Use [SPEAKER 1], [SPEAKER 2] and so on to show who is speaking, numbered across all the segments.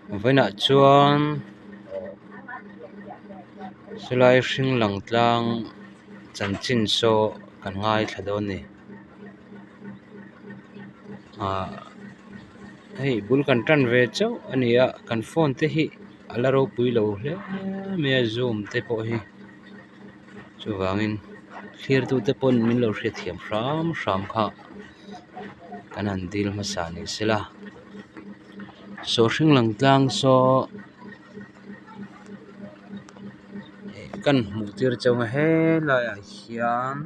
[SPEAKER 1] Vawiinah chuan sawlai hring lang tlang chanchin saw kan ngaithla dawn a ni ah hei bul kan tan ve chauh a ni a kan phone te hi a la ropui lo hle mai a zoom te pawh hi. Chuvangin thlirtute pawn min lo hriatthiam hram hram kha kan han dil hmasa ni sela saw hring lang tlang saw kan hmuh tir chauh a helaiah hian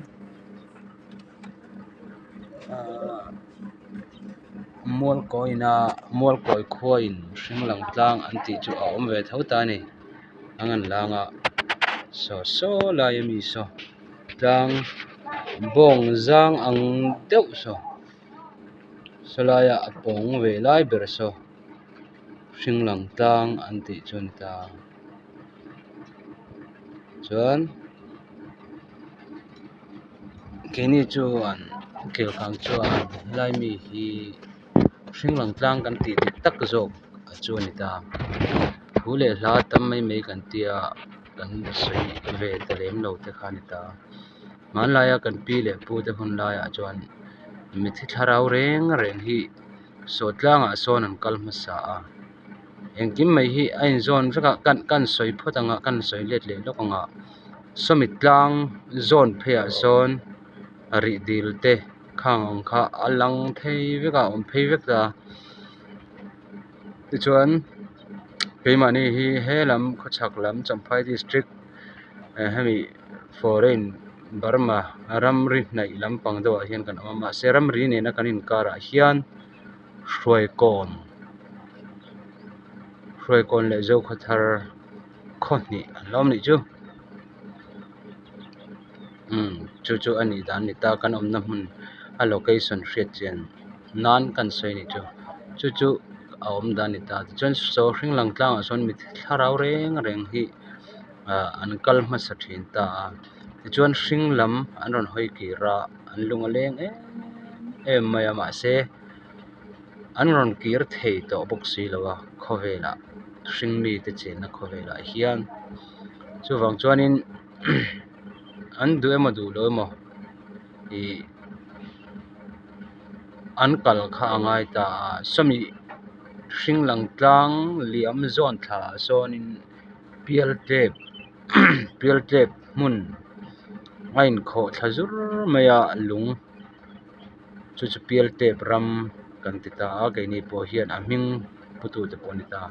[SPEAKER 1] ahh mualkawiin a mualkawi khuain hring lang tlang an tih chu a awm ve tho ta a ni. A ngan lang a saw saw lai ami saw tlang bawng zang ang deuh saw saw laia a pawng ve lai ber saw hring lang tlang an tih chu a ni ta chuan keini chuan kelkang chuan helai mi hi. Hring lang tlang kan tih dik tak zawk chu a ni ta thu leh hla tam mai mai kan tia kan sawi ve ta lem lo te kha a ni ta hmanlaia kan pi leh pu te hun laiah chuan mitthi thlarau reng reng hi saw tlangah sawn an kal hmasa a engkim mai hi a inzawn vek a kan kan sawi phawt ang a kan sawi let leh lawk ang a sawmi tlang zawn pheiah sawn rih dil te. Khang ang kha a lang phei vek a a awm phei vek ta tichuan keimahni hi he lam khawchhak lam champhai district eh hemi foreign burma ramri hnaih lampang deuhah hian kan awm a mahse ramri nena kan inkarah hian hruaikawn hruaikawn leh zokhawthar khaw hnih an la awm anih chu. Umm chu chu a nih dan a ni ta kan awmna hmun a location hriat chian nan kan sawi a nih chu chu chu a awm dan a ni ta tichuan saw hring lang tlangah sawn mi thlarau reng reng hi ah an kal hmasa thin ta a tichuan hring lam an rawn hawi kir a an lung a leng em em mai a mahse an rawn kir thei tawh bawk si lo a khawvelah hring mite chenna khawvelah hian chuvang chuanin. An duh emaw duh lo emaw ih an kal kha a ngai ta a sawmi hring lang tlang liam zawn thla ah sawnin pial tlep pial tlep hmun a inkhawh thla zur mai a lung chu chu pial tlep ram kan ti ta a keini pawh hian a hming pu tu te pawh a ni ta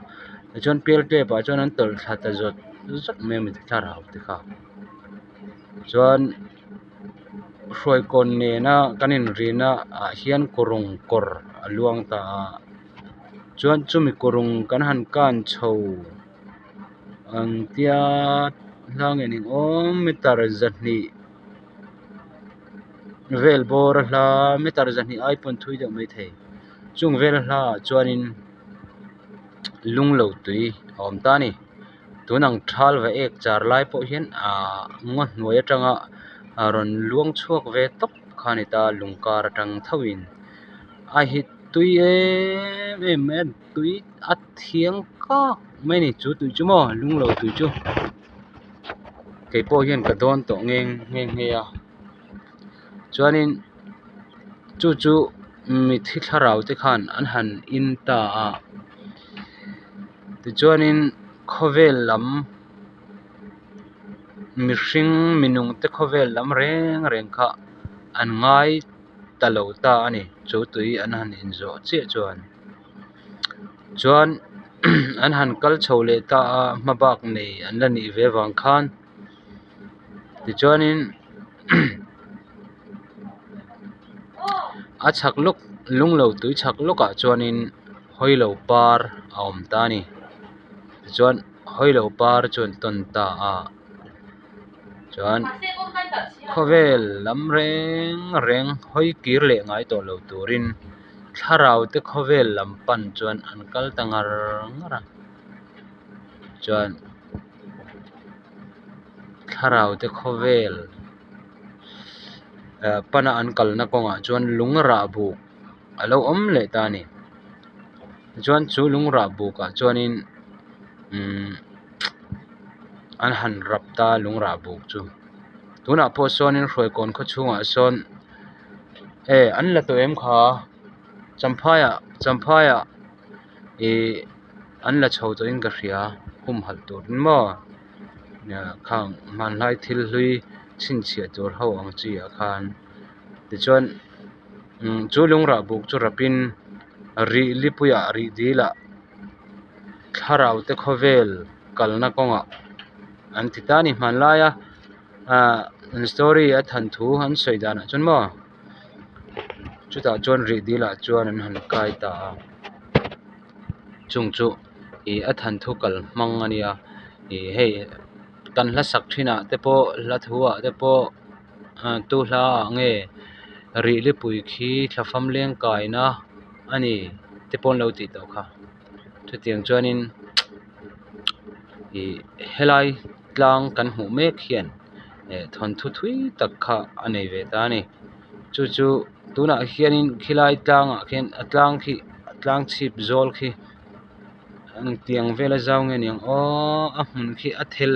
[SPEAKER 1] tichuan pial tlep ah chuan an tawlh thla ta zawt zawt mai a mi thlarau te kha chuan hruaikawn nena kan inrina ah hian kawrawng kawr a luang ta a chuan chumi kawrawng kan han kan chho ang tia hlang en eng awm meter 200 vel bawr a hla meter 200 ai pawn thui deuh maithei chung vel a hla ah chuanin lunglo tui a awm ta a ni tun ang thal va ek char lai pawh hian ahh ngaw hnuai atanga a rawn luang chhuak ve tawp kha a ni ta lung kar atang tho in a hit tui em em mai a tui a thiang kak mai a ni chu tui chu maw lunglo tui chu keipawh hian ka dawn tawh nghe nghe a chuanin chu chu mitthi thlarau te khan an han in ta a tichuanin khawvel lam mihring minung te khawvel lam reng reng kha an ngai ta lo ta a ni chu tui an han in zawh chiah chuan chuan an han kal chho leh ta a hmabak nei an la nih ve avang khan. Tichuanin a chhak lawk lung lo tui chhak lawkah chuanin hawilo par a awm ta a ni tichuan hawilo par chu an tawn ta a chuan khawvel lam reng reng hawi kir leh ngai tawh lo turin thlarau te khawvel lam pan chuan an kal ta ngar ngar a chuan. Thlarau te khawvel Pana an kalna kawngah chuan lung rah buk a lo awm leh ta a ni tichuan chu lung rah bukah chuanin umm an han rap ta a lung rah buk chu tunah pawh sawnin hruaikawn khaw chhungah sawn e an la tawh em kha champhaiah champhaiah ihh an la chho tawhin ka hria humhalh turin maw khang hmanlai thil hlui chhinchhiah tur ho ang chi ah khan tichuan umm chu lung rah buk chu rapin rih lipuiah rih dilah thlarau te khawvel kalna kawngah an ti ta a ni hmanlaia ahh an story a thanthu an sawi danah chuan maw chutah chuan rih dilah chuan an han kai ta a chung chu ih a thanthu kal hmang a nia ih hei kan hla sak thin ah te pawh hla thu ah te pawh ah tu hla ah nge rih lipui khi thla fam leng kaina a ni te pawh an lo tih tawh kha chutiang chuanin ih helai tlang kan hmuh mek hian eh thawnthu thui tak kha a nei ve ta a ni chu chu tunah hianin khilai tlangah khian a tlang khi a tlang chhip zawl khi engtiang vela zau nge niang aww a hmun khi a thel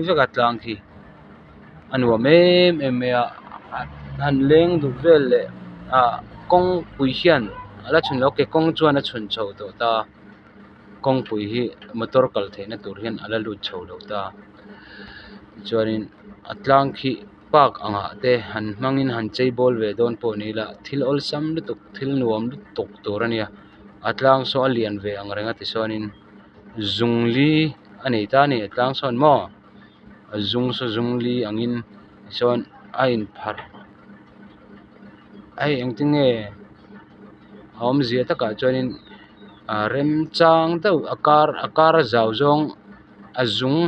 [SPEAKER 1] vek a tlang khi a nuam em em mai a han leng duh vel leh ah kawngpui hian a la chhun lo a ke kawng chuan a chhun chho tawh ta kawngpui hi motor kal theihna tur hian a la lut chho lo ta tichuanin a tlang khi park angah te han hmangin han chei bawl ve dawn pawh ni ila thil awlsam lutuk thil nuam lutuk tur a nia a tlang saw a lian ve ang reng a tichuanin zung li a nei ta a ni a tlang sawn maw a zung saw zung li angin tichuan a inpharh hei engtin nge a awmzia takah chuanin ah remchang deuh a kar a kar a zau zawng a zung.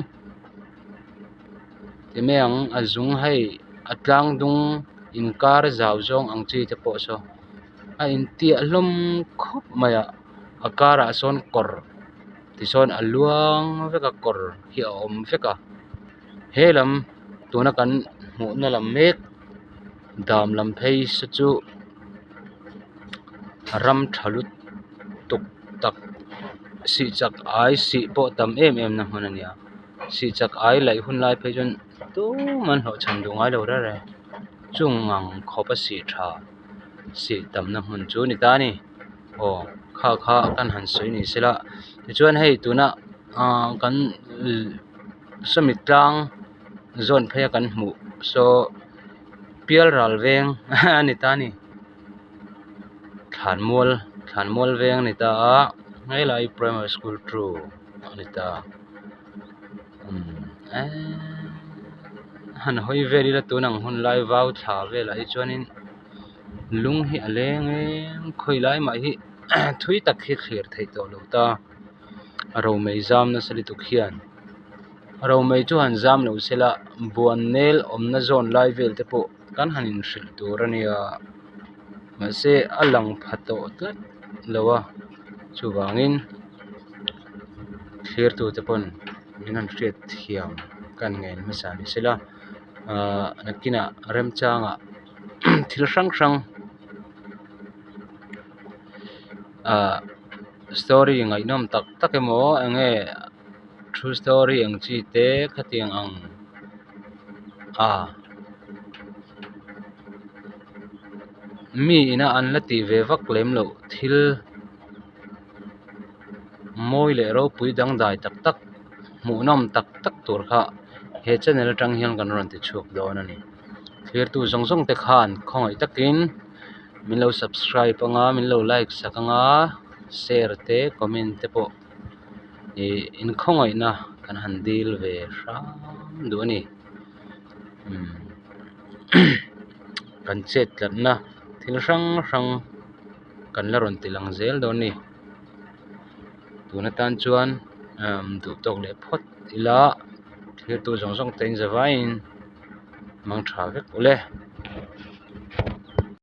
[SPEAKER 1] Ti mai ang a zung hei a tlang dung inkar zau zawng ang chi te pawh saw a intiah hlawm khawp mai a a karah sawn kawr tisawn a luang vek a kawr hi a awm vek a he lam tuna kan hmuhna lam mek dam lam phei saw chu ram tha lutuk tak sih chak ai sih pawh tam em em na hmun a ni a. Sih chak ai laih hun lai phei chuan tumah an hlawh chhan duh ngai lo reng reng chung ang khawp a sih tha sih tamna hmun chu a ni ta a ni aw kha kha kan han sawi ni se la tichuan hei tuna ahh kan sawmi tlang zawn phei a kan hmuh saw pialral veng a ni ta a ni thlanmual thlanmual veng a ni ta a helai primary school two a ni ta. Han hawi vel ila tun ang hun lai vau thla velah hi chuanin lung hi a leng em khawi lai mah hi thui tak hi thlir theih tawh lo ta a romei zam nasa lutuk hian romei chu han zam lo sela buan nel awmna zawn lai vel te pawh kan han inhrilh tur a nia mahse a lang pha tawh tlat lo a chuvangin. Thlirtute pawn min han hriat thiam kan ngen hmasa ni sela ahh nakinah remchangah thil hrang hrang ahh story ngaihnawm tak tak emaw eng nge true story ang chi te khatiang ang ah mi ina an la tih ve vak lem loh thil. Mawi leh ropui dangdai tak tak hmuhnawm tak tak tur kha he channel atang hian kan rawn ti chhuak dawn a ni. Thlirtu zawng zawng te khan khawngaih takin min lo subscribe anga min lo like sak anga share te comment te pawh ih inkhawngaihna kan han dil ve hram duh a ni. Umm kan chet tlatna thil hrang hrang. Kan la rawn ti lang zel dawn a ni tun atan chuan duh tawk leh phawt ila thirtu zawng zawng te in za vaiin mang tha vek ule.